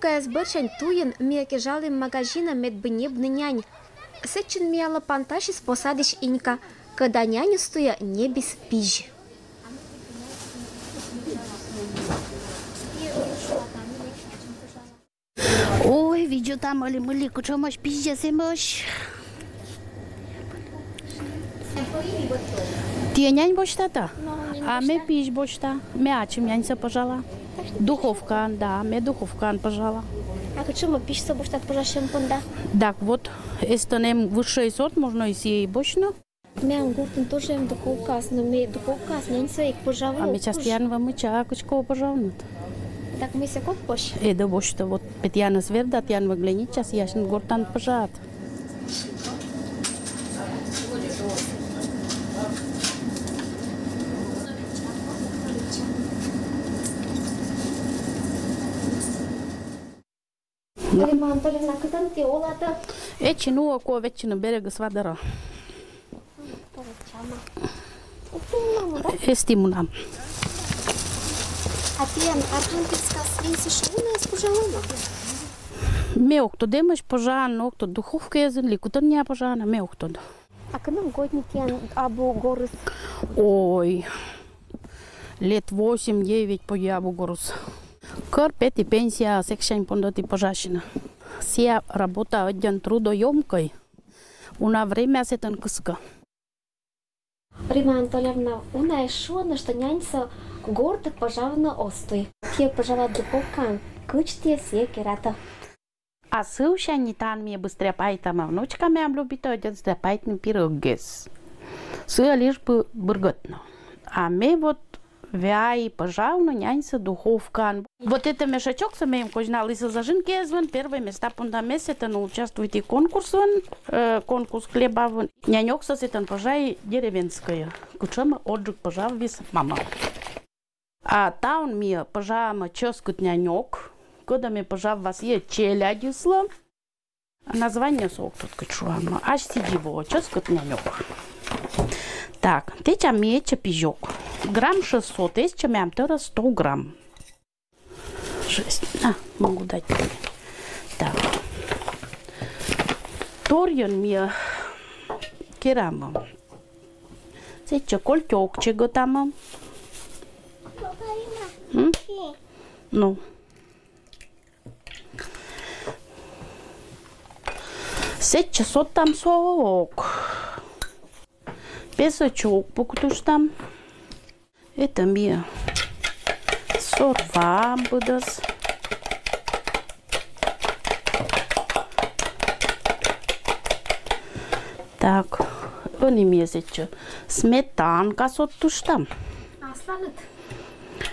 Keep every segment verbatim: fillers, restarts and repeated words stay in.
Духовкаэс бӧрсянь туйын ми кежалім магазинӧ, мед бы ньӧбны нянь. Сэтчӧ миянлы пантасис посадысь Инька, кӧда няньыс туйӧ ньӧбис пизь. Ой, видзӧдам али-мыли, кутшӧмӧсь пизьӧс эмӧсь. Тіянь нянь босьтатӧ? А ме пизь босьта. Ме ачым няньсӧ пӧжала. Духовкаын, да, ме духовкаын пӧжала. А кутшӧмӧсь пизьсӧ босьтад пӧжасьӧм понда? Так вот, эстӧн эм высшӧй сорт, можно и сійӧ босьтны. Миян гортын тоже эм духовкаыс, но ме духовкаыс няньсӧ эг пӧжавны. А ме час тіян вӧ мича, кыдзкӧ пӧжавныд? Так ме сэк ог босьт. Эд босьтӧ, вот, пӧ тіянӧс верда, тіян вӧ глянитчас, ясьныд гортад пӧжад. Римма Анатольевна, кытӧн ті олатӧ? Эчи нуӧ, кӧ виччыны берегыс ва дорӧ. Эсті мунам. А тіян Архангельскас венсьысь унаыс пӧжалӧны? Ме ог тӧд, эмӧсь пӧжаӧн, ог тӧд, духовкаӧ эз ин ли, кытӧн найӧ пӧжаӧны, ме ог тӧд. А кыным годни тіян абу горыс? Ой, лет восемь-девять пӧжа абу горыс. Кӧр петі пенсияӧ, сэксянь пондӧ ті пӧжасьны. Сія работа ӧддьӧн трудоёмкӧй. Уна время сэтӧн кыскӧ. Римма Анатольевна, унаыс шуӧны, что няньсӧ гортад пӧжавны оз туй. Ті пӧжалад духовкаын, кыдз ті сійӧс кератӧ? А сывсянь нин тані ми быстрӧ пайтам, а внучка миян любитӧ ӧддьӧн сійӧ пайтны пирӧгӧс. Сійӧ лишь бы быргӧтны. А ме вот вай пӧжавны няньсӧ духовкаын. Вот этӧ мешочоксӧ ме эм козьналі, сійӧ зажимкаыс вӧлі, первой места понда ме сэтӧн участвуйті конкурсын, э, конкурс хлеба вылын. Няньоксӧ сэтӧн пӧжай деревенскӧйӧ. Кутшӧмӧ ӧдджык пӧжавліс мама. А талун ми пӧжаам чӧскыт няньок, кодӧс ме пӧжавла сійӧ челядьыслы. Название сійӧ, ог тӧд, кыдз шуам, ась сідзи во, чӧскыт няньок. Так, тэчам ми этчӧ пизьок. Грамм шестьсот, этчӧ миян тӧрӧ сто грамм. Шесть. А, могу дать. Так. Торйӧн ми керам. Сэтчӧ кольтёк чегӧтам. М? Ну. Сэтчӧ содтам сок. Песочок пуктыштам. Этӧ ми сорвам быдӧс. Так, ӧні ми сэтчӧ сметанка содтыштам. Асланыд?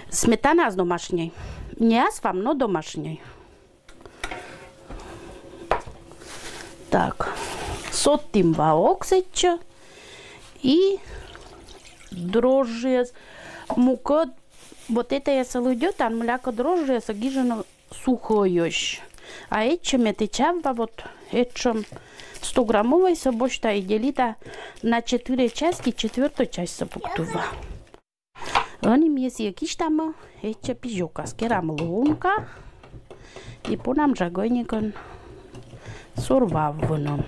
Сметана домашней. Не аслам, но домашней. Так, содтім ваӧ сэтчӧ. И дрожжиӧс, мукӧд, вот этайӧс лыддьӧтан, мыйлакӧ дрожжиӧс гижӧны сухӧйӧсь. А этчӧ ме тэча ва, вот этшӧм стограммовӧйсӧ босьта и делита на четыре части, четвёртӧй частьсӧ пукта ва. Ӧні ми сійӧ кисьтам этчӧ пизьокас, керам лунка и понам жагойникӧн сорвавны.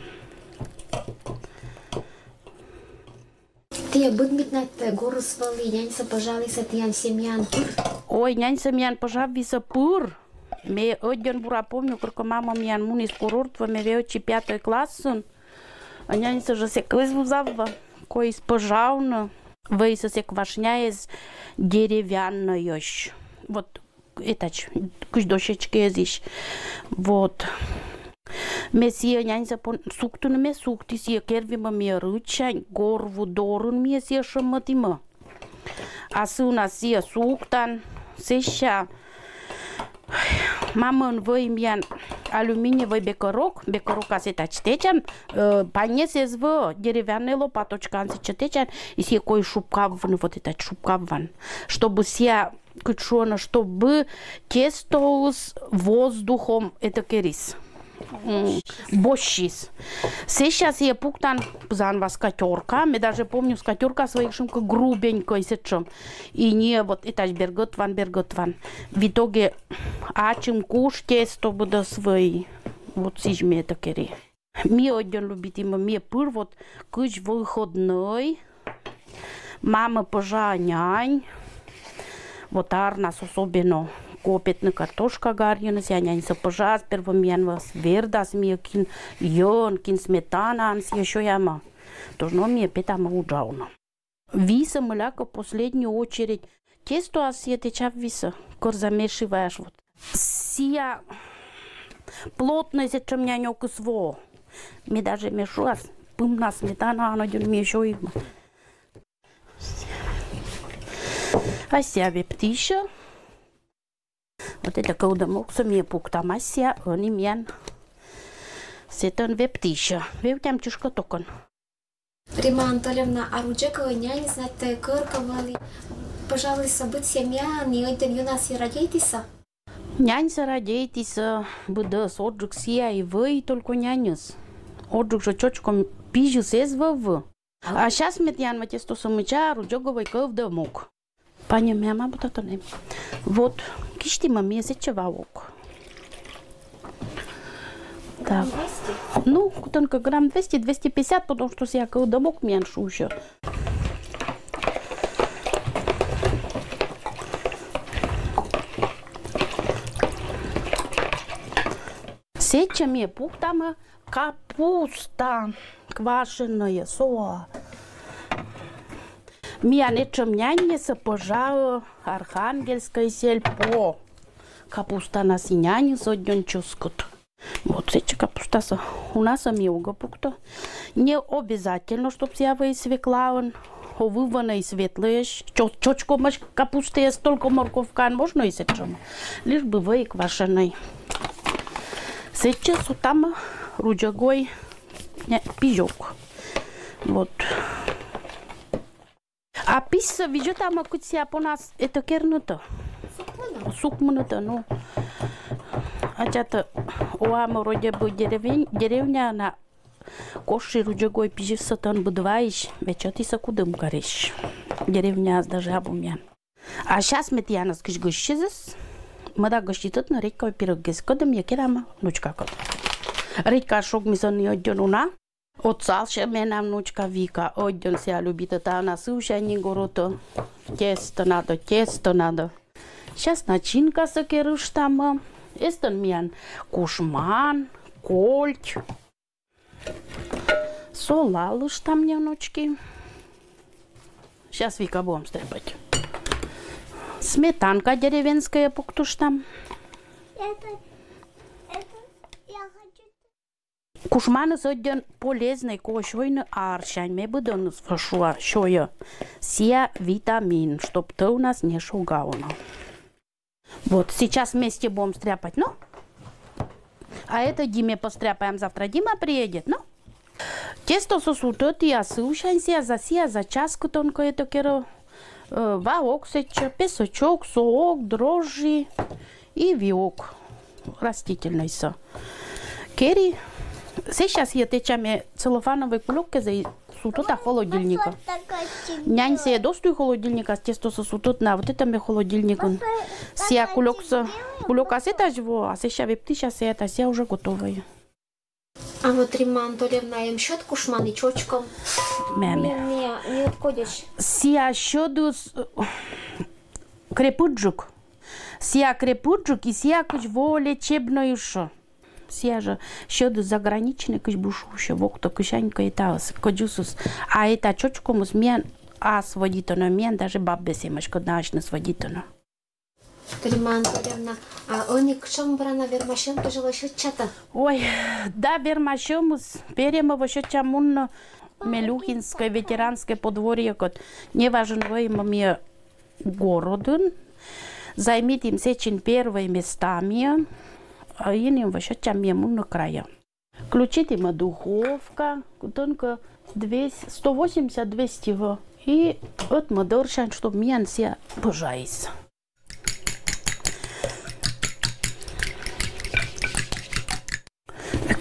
Тіян быдмит на тӧ горыс вӧлі, няньсӧ пӧжалісӧ тіян семьяын пыр? Ой, няньсӧ миян пӧжавлісӧ пыр. Ме ӧддьӧн бура помню, кӧркӧ мама миян муніс курортӧ, ме вӧчи пятӧй классын. А няньсӧ жӧ сэк эз вузав ва, кӧ эз пӧжавны. Вӧйсӧ сэк вӧшняыс деревяннӧйӧсь. Вот этач, кыдз дощечкаэзысь. Вот. Ме сійӧ няньсӧ пон-, суктыны ме сукті сійӧ, кервимӧ ми рытсянь, гор ву дорын ми сійӧ шӧммӧдімӧ. А сылы на сійӧ суктан, сэсся мамӧн вӧй миян алюминиевӧй бекӧрок, бекӧрокас этач тэчан, э, паньӧс эз вӧв, деревяннӧй лопаточкаӧн сэтчӧ тэчан, и сійӧ кӧ шупкавны, вот этач шупкаван. Чтобы сійӧ, кыдз шуӧны, чтобы тестоыс воздухом этӧ керис. М, босьтчис. Сэсся сие пуктан, пызан васкатерка. Ме даже помню, скатерка своих шимка грубенькой сэтшӧм. И не вот этаж бергӧтван, бергӧтван. В итоге ачым куш тесто быдӧс вӧй. Вот сідз ме этӧ кери. Ми ӧдйӧн любитім, ми пыр вот кыдз выходной. Мамӧ пӧжа нянь. Вот арнас особенно копетны картошка гарйыныс, а няньсӧ пӧжа, сперва миян вӧлі вердас, ми кин йӧӧн, кин сметанаӧн сійӧ сёямӧ. Тожӧ но ми петамӧ уджавны. Висӧ мыйлакӧ последнюю очередь. Тесто асьсӧ тэчав висӧ, кӧр замешиваешь вот. Сія плотнӧй сэтшӧм нянь окыс во. Ме даже, ме шуа, пымнас сметанаӧн ӧдйӧн ми сёйим. А сія вептысьӧ. Вот этӧ кӧвдӧм оксӧ ми пуктам, а сія ӧні миян сэтӧн вептысьӧ. Вевтям чышкӧ токӧн. Римма Анатольевна, а руджӧгӧй нянь, знать, тэ кӧр кӧ вӧлі, пӧжалуйста, быд семьяын и ӧдйӧн юнас и радейтісӧ? Няньсӧ радейтісӧ быдӧс, орджык сія и вӧй, только няньыс. Орджык жӧ чочком пизьыс эз вӧвлы. А щас ме тіянлы тестосӧ мыча, руджӧгӧй кӧвдӧм ук. Паньӧмъяма быттьӧ тӧнӧ. Вот, кисьтімӧ ми сэтчӧ ва ук. Так. Ну, кутшӧмкӧ грамм двести, двести пятьдесят, потому что сія кӧвдӧм ук миян шусьӧ. Сэтчӧ ми пуктамӧ капуста квашенная, со. Миян этшӧм няньӧс пӧжа Архангельскӧй сельпо. Капустанас и няньыс ӧдйӧн чӧскыд. Вот сэтчӧ капустасӧ. Унасӧ ми огӧ пуктӧ. Не обязательно, чтоб сія вӧй свеклаӧн. Овывӧн и светлӧйӧсь, чо-, чочкомӧсь капустаӧс, только морковкаӧн можно и сэтшӧм. Лишь бы вӧй квашенӧй. Сэтчӧ сотамӧ руджӧгӧй, не, пизьӧк. Вот. А пизьсӧ видзӧдтамӧ, кыдз сія понас этӧ кернытӧ. Сукмынытӧ, ну. Ачатӧ оамӧ вроде бы деревень-, деревняын, а коши руджӧгӧй пизьыс сэтӧн быд вайысь, весьтӧдісӧ Кудымкарысь. Деревняас даже абу миян. А щас ме тіянӧс кысь гӧститчи. Мӧда гӧститӧдны редькӧй пирӧггес, кӧдӧ ми керамӧ внучкакӧд. Редькӧй шогмис ӧні ӧдйӧн уна. Отсасьӧ менам внучка Вика, ӧдйӧн сія любитӧ, таӧн на сывсянь горотӧ. Тесто надо, тесто надо. Щас начинкасӧ керыштамӧ. Эстӧн миян кушман, кольт. Со лалыштам немножечко. Щас, Вика, будем стряпать. Сметанка деревенская пуктыштам. Это, это я хочу. Кушманыс ӧдйӧн полезнӧй, кӧ сёйны арсянь, ме быдӧныс вӧ шуа, сёйӧ. Сія витамин, чтоб тӧвнас не шогавны. Вот, сейчас вместе будем стряпать, ну? А это Диме постряпаем, завтра Дима приедет, ну? Тестосӧ сутӧдтіа сывсянь, сія за, сія за час кытӧнкӧ этӧ керӧ, э, ва ок сэтчӧ, песочок, соок, дрожжи и виӧк растительнӧйсӧ. Кери, сэсся сія тэча ме целлофановӧй кулёккезӧ и сутӧта холодильникӧ. Нянь сія достуй холодильникас тестосӧ сутӧдны, а вот этӧ ме холодильникын. Сія кулёксӧ, кулёкас этась во, а сэсся вептыся сія, этась, сія уже готовӧй. А вот, Римма Анатольевна, эм сьӧд кушман и чочком. Меа, меа. Меа, меа, меа, кодьӧсь. Сія сьӧдыс, э, крепыдджык. Сія крепыдджык и сія кыдз во лечебнӧйыс. Сія жӧ сьӧдыс заграничнӧй, кыдз бы шусьӧ, воктӧ кысянь кӧ этаыс, кӧдзысыс. А эта чочкомыс миян ас вӧдитӧны, миян даже баббес эмӧсь, кӧдны асьныс вӧдитӧны. Римма Анатольевна, а ӧні кутшӧм бара на верма сьӧм тожӧ лӧсьӧдчатӧ? Ой, да, верма сьӧмыс, перемӧ вӧсьӧдча мунны Мелюхинскӧй ветеранскӧй подворьекӧд. Неважӧн вӧймӧ ми городын. Займитім сэтчӧ первой места ми. А ӧні вӧсьӧдчам ми мунны крайӧ. Включитім духовка, кутшӧмкӧ двести, сто восемьдесят, двести в. И ӧтмӧ дӧрсянь, чтоб миян сія пӧжаис.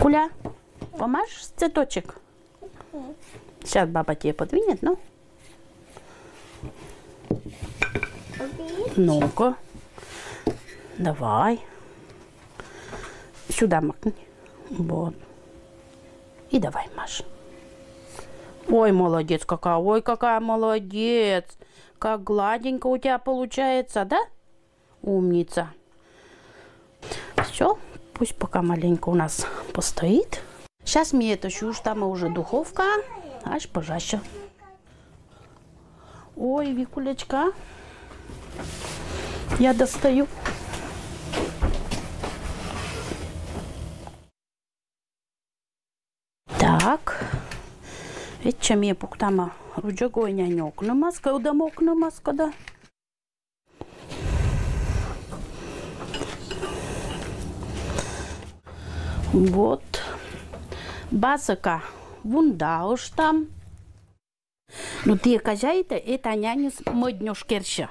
Куля, помашь цветочек? Сейчас баба тебе подвинет, ну. Ну-ка. Давай. Сюда макни. Вот. И давай, Маш. Ой, молодец какая, ой, какая молодец. Как гладенько у тебя получается, да? Умница. Все, пусть пока маленько у нас постоит. Сейчас мне это сюдыштам уже духовка. Ась пожаще. Ой, Викулечка. Я достаю. Так. Ведь чем я пуктама руджогой нянёкнымас, кӧвдӧмокнымас, кӧ да. Вот. Басӧка вундаыштам. Ну, тайӧ казяйтӧ, это няньыс мӧд нёш керсьӧ.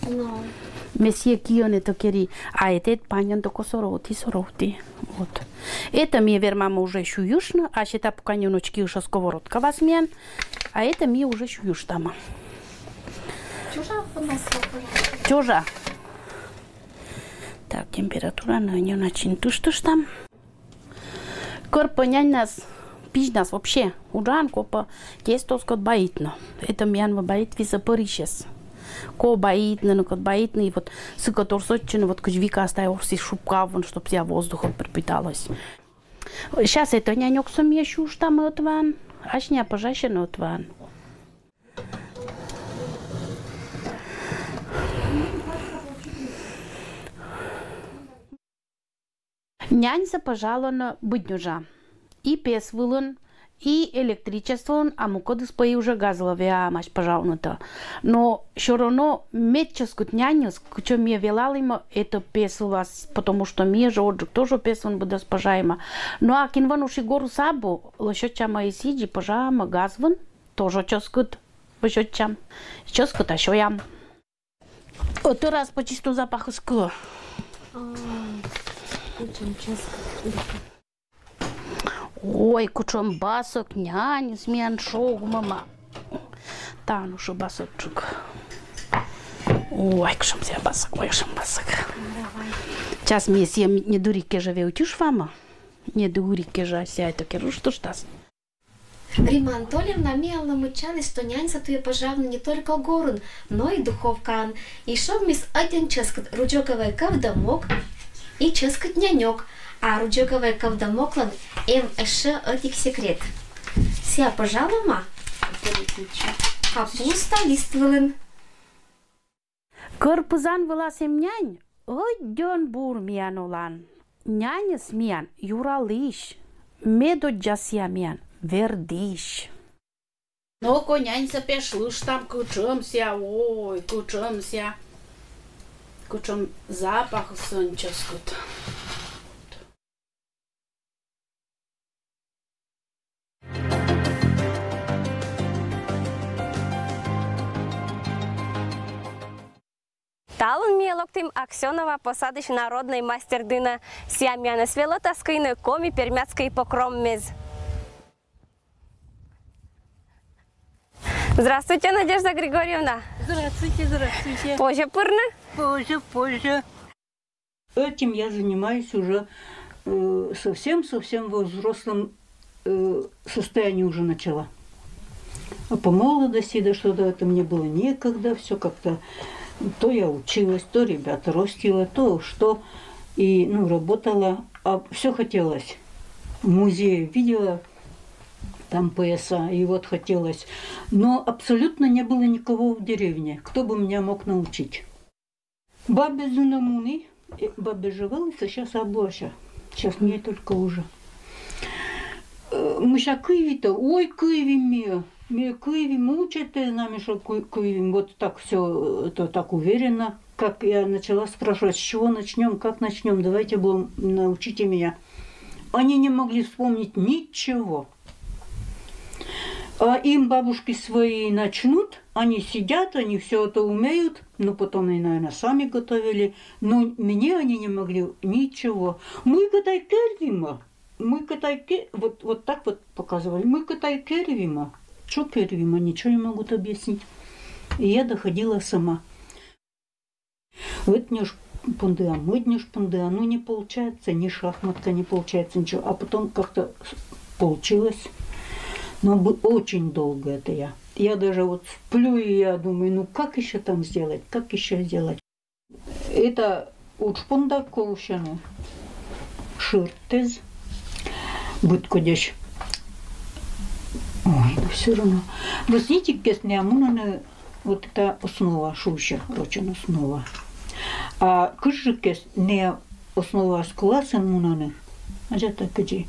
Ну. Ме сійӧ киӧн это кери, а это паньӧн только сорӧвті, сорӧвті. Вот. Это ми вермам уже сюйыштны, а сэтапук нин очки ыша сковородка вӧлі миян, а это ми уже сюйыштам. Чужа у нас, пожалуйста. Чужа. Так, температура на нее начин тыштыштам. Кӧр пӧ няньнас, пизьнас вообще уджалан, кӧ пӧ тестоскӧд баитны. Это миян вӧлі баитвисӧ пӧрысьӧс. Кӧ баитны, но кӧ баитны, и вот сыкӧд торсӧдчыны, вот кыдз Вика тай торйыс шупкавны, чтоб сійӧ воздухом пропиталось. Сейчас это нянёксӧ ми сюдыштам ӧтван, а сэсся пӧ жашӧн ӧтван. Няньсӧ пӧ жалӧны быд нёжа. И пес вылын, и электричествоын, а мукӧдыс пӧ и уже газ вылӧ веа, мась пӧ жалӧны то. Но всё равно мед чӧскыд няньыс, кутшӧм ми велалім, это пес вылас, потому что ми же отжык тоже пес вылын быдӧс пӧ жайим. Но а кин вӧлі уж и горыс абу, лӧсьӧдчам и сідзи, пӧ жайим газ вылын, тоже чӧскыд лӧсьӧдчам, чӧскыд а сёям. Ӧтарас пӧ чисто запахыс кылӧ. А, кутшӧм чӧскыд. Ой, кутшӧм басӧк няньыс миян шогмӧма. Тані уж басӧкджык. Ой, кутшӧм сійӧ басӧк, ой, кутшӧм басӧк. Давай. Сейчас ми сійӧ недыр ик кежӧ веӧ утшыштлам. Недыр ик кежӧ, а сійӧ это керыштыштас. Римма Анатольевна миянлы мыччаліс, что няньсӧ туйӧ пӧ жалны не только горын, но и духовкаын. И шогмис ӧтик чӧскыд руджоговӧй кӧвдӧмок и чӧскыд нянёк. А руджоговӧй кӧвдӧмоклӧн эм ещӧ ӧтик секрет. Сійӧ пӧ жалӧма капуста лист вылын. Кӧр пызан вылас эм нянь, ӧддьӧн бур миян олан. Няньыс миян юралысь, медоддза сійӧ миян вердысь. Но-ко, няньсӧ пешлыштам, кутшӧм сійӧ, ой, кутшӧм сійӧ, кутшӧм запахыс чӧскыд. Талун ми локтім Аксёнова посадысь народнӧй мастер дінӧ. Сійӧ миянӧс велӧтас кыйны коми-пермяцкӧй покроммес. Здравствуйте, Надежда Григорьевна. Здравствуйте, здравствуйте. Позьӧ пырны? Позьӧ, позьӧ. Этим я занимаюсь уже э, совсем-совсем во взрослом э, состоянии уже начала. А по молодости, да что-то это мне было некогда, все как-то, то я училась, то ребята ростила, то что, и, ну, работала, а все хотелось. В музее видела там пояса, и вот хотелось. Но абсолютно не было никого в деревне, кто бы меня мог научить. Бабӧ зынӧ муні, э, бабӧ жӧ вӧлі, сейчас абу ся. Сейчас не только уже. Э, мися, кыйвитӧ, ой, кыйвим ми, ми кыйвим, учитӧ нӧ, мися, кы-, кыйвим. Вот так все, это так уверенно. Как я начала спрашивать, с чего начнем, как начнем, давайте будем, научите меня. Они не могли вспомнить ничего. А им бабушки свои начнут, Они сидят, они все это умеют, но потом они, наверное, сами готовили. Но мне они не могли ничего. Мыйкӧ тай кервимӧ, мыйкӧ тай ке-, вот, вот так вот показывали. Мыйкӧ тай кервимӧ, чё кервимӧ, ничего не могут объяснить. И я доходила сама. Ӧтньӧж пундіа, мӧдньӧж пундіа, ну не получается, ни шахматка не получается, ничего. А потом как-то получилось. Но бы-, очень долго это я. Я даже вот сплю, и я думаю, ну как еще там сделать, как еще сделать? Это удж понда колӧ сьывны. Шӧртӧ эз быдкодьӧсь. Ой, ну все равно. Вӧснитігкӧс найӧ мунӧны, вот это основа шусьӧ, рочӧн основа. А кыжыкӧс найӧ основаыс коласын мунӧны. Аддзатӧ кыдзи.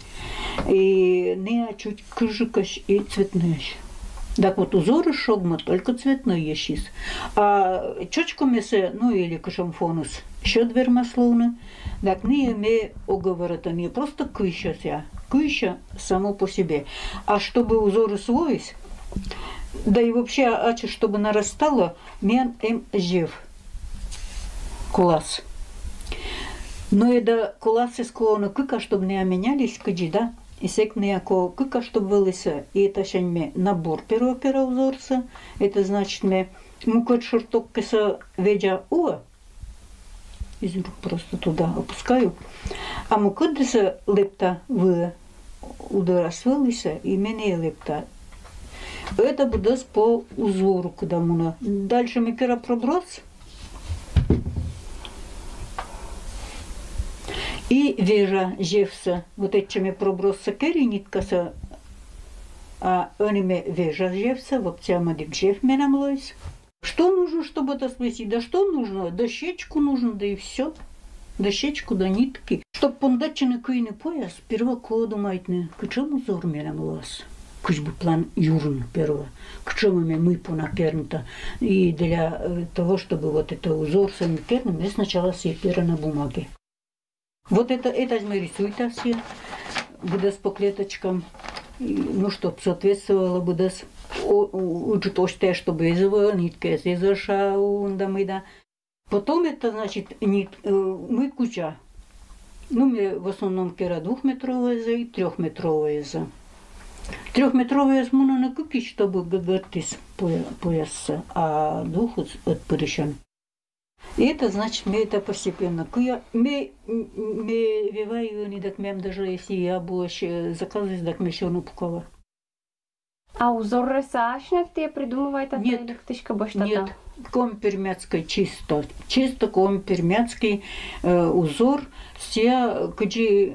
И найӧ чуть кыжыкӧсь и цветнӧйӧсь. Так вот, узорыс шогмӧ только цветнӧйӧсь. А чочкӧмӧсӧ, ну или кутшӧм фоныс сьӧд вермас лоны, так найӧ ме ог вӧрӧта, найӧ просто кыйсьӧ сійӧ, кыйсьӧ само по себе. А чтобы узорыс воис, да и вообще, а, ачыс, чтобы нарастало, миян эм зев колас. Но это коласыс колӧ кыка, чтоб найӧ менялись кыдзи, да? И сэк найӧ колӧ кыка, чтоб вӧлісны. И этасянь ме набор перво пера узорсӧ. Это значит, ме мукӧд шӧртоккӧсӧ видза уӧ. Из рук просто туда опускаю. А мукӧдсӧ лэпта вылӧ, удорас вӧлісны, и ме найӧ лэпта. Это быдӧс по узору кӧ да мунӧ. Дальше ме кера проброс. И вежа зевсӧ. Вот этчӧ ме проброссӧ кери ниткасӧ, а ӧні ме вежа зевсӧ, вот сія мӧдік зев менам лоис. Что нужно, чтобы это сплести? Да что нужно? Дощечку нужно, да и все. Дощечку да нитки. Чтоб пондачыны кыйны пояс, перво колӧ думайтны, кутшӧм узор менам лоас. Кыдз бы план юрны перво. Кутшӧм ме мый пона керны. И для э, того, чтобы вот это узорсӧ керны, ме сначала сійӧ пера на бумаге. Вот это, это ме рисуйта сійӧ, быдӧс по клеточкам. И, ну, чтоб соответствовало быдӧс. О, у- уджыт ошта, чтобы эз вӧв, ниткаыс эз ӧша, унда мый да. Потом это, значит, нит, э, мый кутшӧм. Ну, ме в основном кера двухметровӧйзӧ и трёхметровӧйзӧ. Трёхметровӧйыс мунӧны кыкысь, чтобы гӧгӧртіс поя- пояссӧ, а двухыс ӧтпырысьӧн. И это значит, ме это постепенно кыа, ме, м- ме вевай ӧні, так мем даже если я больше заказываю, так ме всё равно пукала. А узорсӧ асьныс ті придумывайтат да? Нет. Или кытыськӧ босьтатӧ? Нет, коми-пермяцкӧй чисто. Чисто коми-пермяцкӧй э, узор, сія кыдзи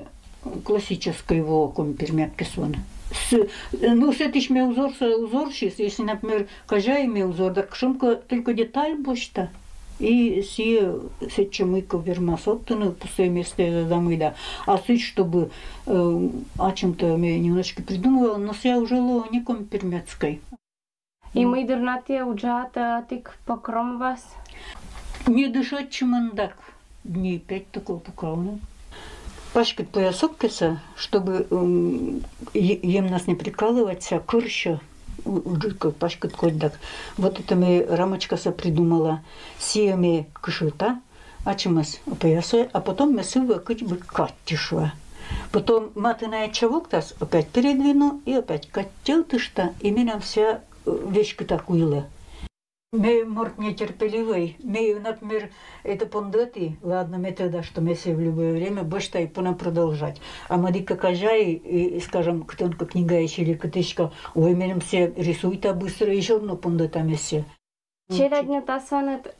классическӧй во коми-пермяцкӧй узор. С- ну, сэтысь ме узорсӧ узорсьыс, если, например, казяй ме узор, так кутшӧмкӧ только деталь босьта. И сійӧ сэтчӧ мыйкӧ вермас оттыны, пустое место да мый да. А сідз, чтобы э, ачым-то ме немножечко придумывала, но сія уже лоӧ не коми-пермяцкӧй. И мый дыр на ті уджатӧ ӧтик покров вылас? Не дышӧдчымӧн, так дней пять такого пукалны. Паськыд поясоккӧсӧ, чтобы м, е- емнас не прикалываться, кырсьӧ у- уджыд кӧ, паськыд кодь, так. Вот это ме рамочкасӧ придумала. Сійӧ ме кышӧта, ачымӧс поясӧ, а потом ме сы вылӧ кыдз бы каттьышта. Потом матын этчӧ воктас опять передвину и опять каттьӧтышта, и менам сія э, веськыда куйлӧ. Ме морт нетерпеливӧй. Ме, например, это пондӧті, ладно, ме тӧда, что ме сійӧ в любое время босьта и пона продолжать. А мӧдікӧ казяй и, и, скажем, кытӧнкӧ книгаысь или кытыськӧ, ой, меным сійӧ рисуйта быстро, и всё равно пондӧта ме сійӧ. Челядьныд асьныд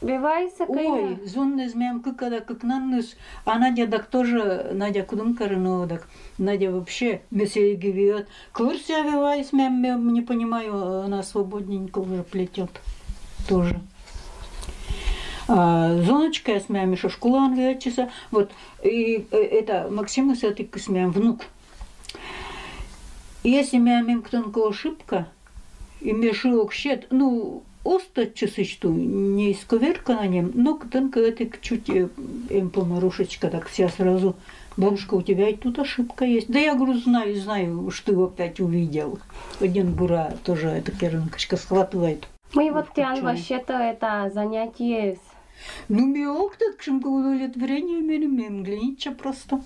вевайсӧ кӧ? Ой, зонныс мем кыкӧ да, кыкнанныс, а Надя так тоже, Надя Кудымкарынова так, Надя вообще, ме сійӧ эгӧ вевай. Кӧр сія вевайсӧ мем, ме не понимаю, она свободненько уже плетёт тоже. А зонӧчкаыс мем ещё школаын вевайтчис. Вот, и э, это, Максимыс ӧтикыс мем внук. Если мем кытӧнкӧ ошибка, и ме шы ог сет, ну, Остатчы сыч ту, не исковерка на нем, но кытынка этак чуть э, эм помарушечка, так я сразу: «Бабушка, у тебя ведь тут ошибка есть». «Да я, говорю, знаю, знаю, что ты опять увидел». Один бура тоже эта керынкочка схватывает. Мый вот тян вообще-то это занятие. Ну, ми ок тыд, кшемка удовлетворение меным, мем глинича просто.